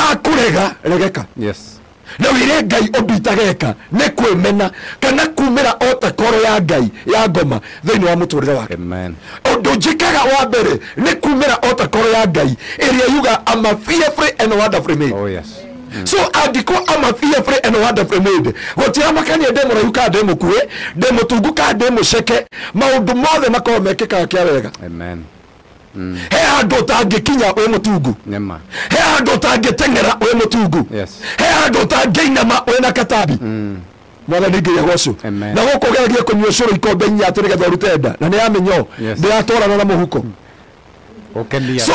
Makũrega regeka. Yes. Na wĩre Ngai ũndũ itageka nĩ kwĩmena kana kumĩra o ta koro ya Ngai ya ngoma thĩinĩ wa mũtũrĩre wake. Amen. Ũndũ njĩkaga wa mbere nĩ kumĩra o ta koro ya Ngai ĩrĩa yuga I'm a fearfully and wonderfully made. Oh yes. So angĩkorwo I'm a fearfully and wonderfully made, gũtiramakania ndĩ mũraihu kana ndĩ mũkuhĩ, ndĩ mũtungu kana ndĩ mũceke, maũndũ mothe makoragwo mekĩkaga kĩa wega. Amen. He handũ ũtangĩkinya wĩ mũtungu. Nema. He handũ ũtangĩteng'era wĩ mũtungu. Yes. He handũ ũtangĩinama wĩ na katambi. Mwathani Ngai agocwo. Amen. Na gũkũ ũgeragie kũnyua ũcũrũ ikombe inya atĩ nĩgetha ũrute nda na nĩ ya mĩnyoo, Yes. ndĩratwarana na mũhuko. Ũkenia. So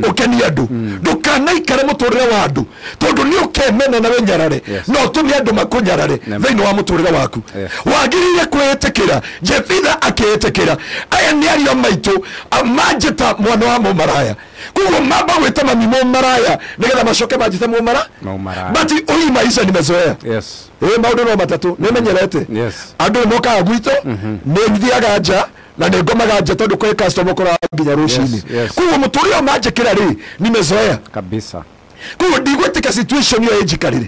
ũkenie andũ, ndũkanaikare mũtũrĩre wa andũ tondũ nĩ ũkemena na wĩnyarare. Yes. Na ũtũme andũ makũnyarare Amen. thĩinĩ wa mũtũrĩre waku. Yes. Wagĩrĩire kwĩĩtĩkĩra. Jefitha akĩĩtĩkĩra, aya nĩ ariũ a maitũ manjĩta mwana wa mũmaraya, koguo mamba gwĩta mami mũmaraya nĩgetha macoke manjĩte mũmara. Mũmaraya. But hii maisha nimezoea. Yes. Ĩ maũndũ no matatũ nĩmenyerete. Yes. Andũ nĩ mokaga gwitũ, nĩ thiaga nja na nĩ ngomaga nja tondũ kwĩ customer ũkoraga nginya rũcinĩ. Yes, yes. Koguo mũtũrĩre ũyũ manjĩkĩra rĩ nimezoea. Kabisa. Koguo ndigwĩtĩka situation ĩyo ĩnjikarĩre,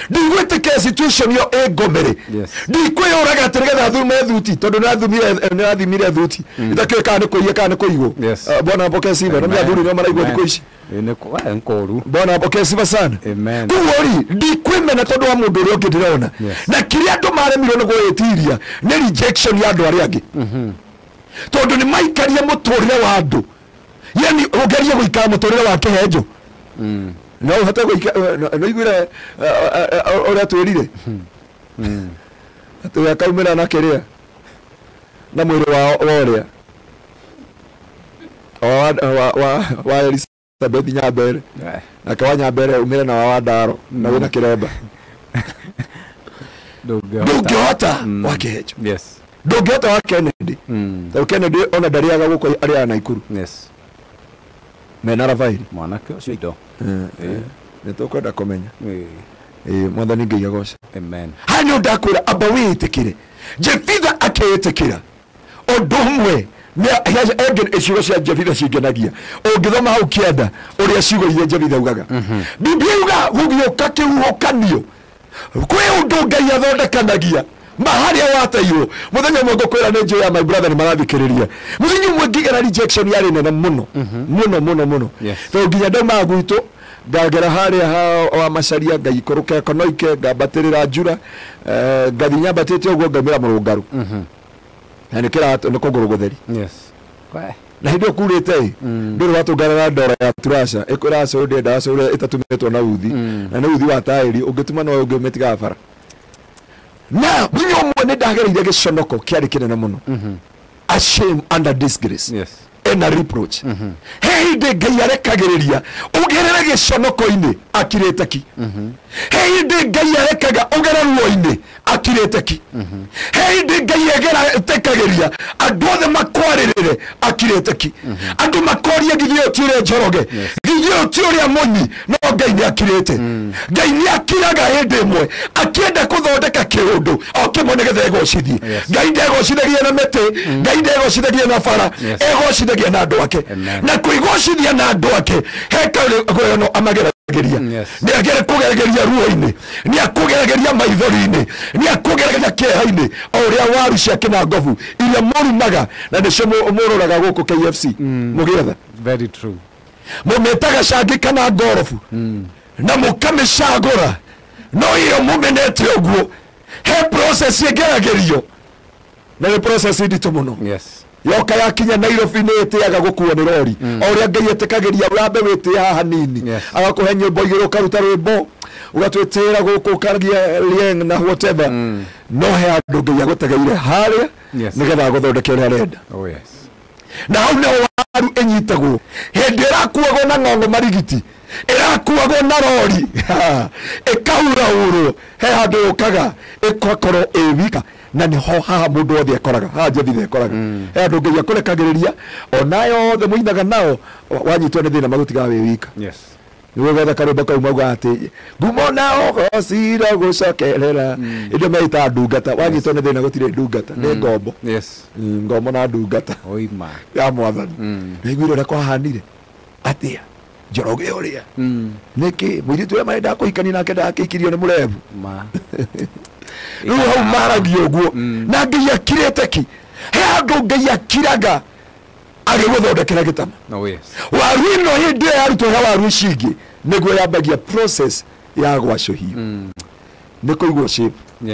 ndigwĩtĩka situation ĩyo ĩngomere. Yes. Ndikwĩyũraga atĩ nĩgetha thume thuti tondũ nĩrathimire thuti itakĩũĩ kana nĩ kũiya kana nĩ kũigwo. Yes. Bwana apokee sifa. Na athuri nĩo maraigwo thikũ ici. Nĩ nkũru. Bwana apokee sifa sana. Amen. Koguo rĩ ndikwĩmena tondũ wa mũndũ ũrĩa ũngĩ ndĩrona. Yes. Na kĩrĩa andũ maremirwo nĩ gwĩtiria nĩ rejection ya andũ arĩa angĩ, tondũ nĩ maikaria mũtũrĩre wa andũ, yani ũgerie gũikara mũtũrĩre wa kĩhenjo no ũhote gũikara. No iguire ũrĩa twĩrire atĩ we akaumĩra na kĩrĩa na mwĩrĩ wa ũrĩa wa Elizabeth Nyambere, nake wa Nyambere umĩre na wa Wandaro na wĩna kĩremba. Ndũngĩhota wa kĩhenjo. Yes. Ndũngĩhota wa Kennedy, tondũ Kennedy ona ndarĩaga gũkũ, arĩaga Naikuru. Yes. Mena Rafaeli. Mwanake ũcio indo. Nĩ tũkwenda kũmenya. Ĩ, Mwathani Ngai agoce. Amen. Haya nĩ ndakwĩra, amba wĩĩtĩkĩre. Jefitha akĩĩtĩkĩra ũndũ ũmwe ciugo cia Jefitha cingenagia ũngĩthoma hau kĩanda ũrĩa ciugo iria Jefitha augaga. Biblia yuga gũgĩũka kĩhuhũkanio, kwĩ ũndũ Ngai athondekanagia maharĩa wateirwo. Mũthenya ũmwe ngũkwĩra nĩ njũĩ ya my brother nĩ marathikĩrĩria, mũthenya ũmwe ngĩgera rejection yarĩ nene mũno mũno mũno mũno. Yes. Tondũ nginya ndaumaga gwitũ ngagera harĩa ha wa Macaria, ngaikũrũka Konoike, ngambatĩrĩra Njura, ngathiĩ nyambatĩte ũguo ngaumĩra mũrũngaru na nĩ kĩratũ nĩ kũgũrũ gũtheri. Yes. Na hĩndĩ ĩyo kurĩte ĩ ndũrĩ watũngana na ndora ya turasha ĩkwĩra cũrũ ndĩendaga cũrũ ĩtatumĩtwo na uthi, na nĩ uthi wa taĩri ũngĩtuma no ũngĩ ũmĩtigaga bara. Na mũthenya ũmwe nĩ ndagereire gĩconoko kĩarĩ kĩnene mũno, a shame under disgrace. Yes. Ena reproach. He hĩndĩ Ngai arekagĩrĩria ũgerere gĩconoko-inĩ akirĩte ki. He hĩndĩ Ngai arekaga ũgere ruo-inĩ akirĩte ki. He hĩndĩ Ngai etekagĩria andũ othe makwarĩrĩre akirĩte ki, andũ makorie githĩ ũyũ ti ũrĩa Njoroge, githĩ ũyũ ti ũrĩa Mũnyi, no Ngai nĩ akirĩte. Ngai nĩ akiraga hĩndĩ ĩmwe akĩenda kũthondeka kĩũndũ o kĩmwe nĩgetha egocithie. Yes. Ngai ndegocithagia na mĩtĩ, Ngai ndegocithagia na bara, Yes. egocithagia na andũ ake. Amen. Na kwĩgocithia na andũ ake he kaũndũ amageragĩria. Yes. Nĩ agere kũgeragĩria ruo-inĩ, nĩ akũgeragĩria maithori-inĩ, nĩ akũgeragĩria kĩeha-inĩ, o ũrĩa waru cia kĩnangobu iria mũrumaga na nĩcio mũroraga gũkũ KFC mũgĩetha. Very true. Mũmĩtaga cangi kana ngorobu na mũkamĩcagũra, no ĩyo mũmenete ũguo he process ĩgeragĩrio na nĩ process nditũ mũno. Yes. Yoka yakinya Nairobi nĩ ĩtĩaga gũkuo nĩ rori, o ũrĩa Ngai etĩkagĩria ũrambe wĩtĩe haha nini. Yes. Agakũhe nyĩmbo igĩrĩ ũkaruta rwĩmbo ũgatwĩtĩra gũkũ ũkagia lieng na whatever, no he handũ Ngai agũtegeire harĩa Yes. nĩgetha agũthondeke ũrĩa arenda. Oh yes. Na hau nĩho waru ĩnyitagwo hĩndĩ ĩrakuagwo na ng'ong'o marigiti, ĩrakuagwo na rori ĩkahurahurwo, he handũ yũkaga ĩgakorwo ĩ wika, na nĩho haha mũndũ wothe ekoraga, haha Jefitha ekoraga. He handũ Ngai akũrekagĩrĩria ona yothe mũinaga nao wanyitwo nĩ thĩna magũtigaga wĩ wika. Yes. Nĩguo getha karwĩmbo kau maugaga atĩ ngumo na ũgocira gũcokerera ĩndĩ meitaga ndungata, wanyitwo nĩ thĩna gũtirĩ ndungata, nĩ ngombo. Yes. Ngombo na ndungata Oima. ya Mwathani. Naiguire ũrĩa kwahanire atĩa Njoroge ũrĩa nĩkĩ mũirĩtu ũrĩa marendaga kũhikania nake ndakĩhikirio nĩ mũrebu. Ma. Rĩu hau maragia ũguo na Ngai akirĩte ki. He handũ Ngai akiraga agĩgũthondekera gĩtama. Oh yes. Waru ĩno hĩndĩ ĩyo yarutwo he waru ici ingĩ nĩguo yambagia process ya gwacũhio, nĩ kũigwo shape.